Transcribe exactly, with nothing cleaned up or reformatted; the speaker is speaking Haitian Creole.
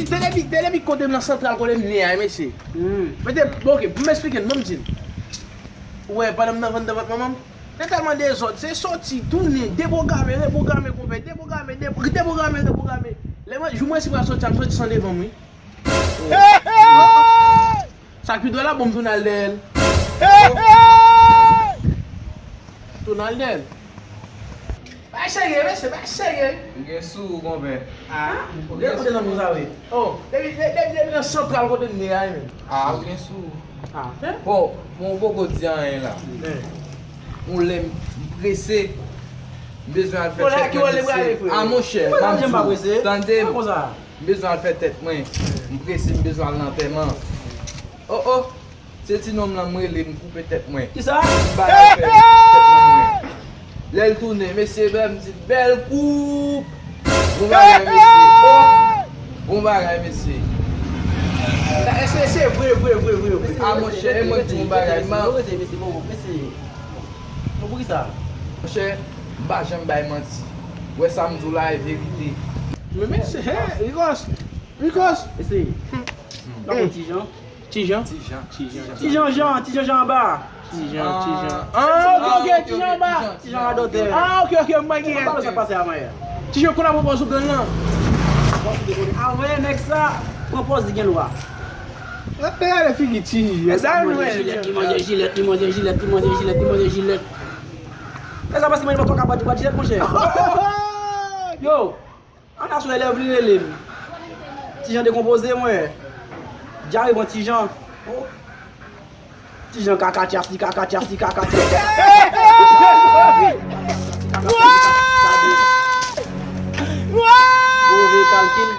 Tele bik, tele bik kote m nan santral, kote m ye a, mesye. Mete, bon, ok, pou m eksplike n, ban m di n. Ou wè, pandan m nan vann nan vant manman m, se tèlman dezòd, se soti, tounen, depwograme, repwograme, konpè, depwograme, depwograme, repwograme. Lè mwen, jou mwen si pral soti a, m soti san devan m, wi. Sa k pi dwòl la, bon, m tounen al dèyè l. Tounen al dèyè l. Bay serye, mesye, bay serye. M gen sou ou, konpè. Ah, ou gen kote nan moun sa, wi. Oh, depi, depi, depi nan santral kote m ye a, wi, menm. Ah, ou gen sou ou. Ah, hein? Bon, bon, ou poko di anyen la. Hein. Yon lè m prese, m bezwen al fè tèt mwen, mesye. Ah, monchè, m ap di w, tande m. M bezwen al fè tèt mwen. M prese, m bezwen al nan antèman. Oh, oh. Se ti nonm lan m rele, m koupe tèt mwen. Kisa? M bagay fè tèt mwen mwen. Lè l tounen, mesye, bè, m di, bèl koup! Bon bagay, mesye. Oh! Bon bagay, mesye. E se, se vre, vre, vre, vre, vre. Ah, monchè, e mwen k di yon bagay, man. Rete, mesye, bon, mesye. Bon, poukisa? Monchè, m pa janm bay manti. Wè sa m di w la, e verite. Men, men, se, hein, Ricos, Ricos. Mesye. Nan yon ti jan. Ti Jan? Ti Jan. Ti Jan, Ti Jan, Jan, Ti Jan, Jan anba. Ti Jan, Ti Jan. Ah, ok, ok, Ti Jan anba. Ti Jan radòtè. Ah, ok, ok, m pa gen. Sa pase a, Maya? Ti Jan konn ap pran pòz ou grann lan. Avè nèg sa, pran pòz li gen lwa. Gade figi Ti Jan. Li manje jilèt, li manje jilèt, li manje jilèt, li manje jilèt, li manje jilèt. E sa pase mwen pa twa ka bat bat jilèt, monchè. Yo. Ann aswè lè vle rele m. Ti Jan dekonpoze mwen. Dyare pran Ti Jan. Ti Jan kaka tyasi, kaka tyasi, kaka tyasi. Move kalkil.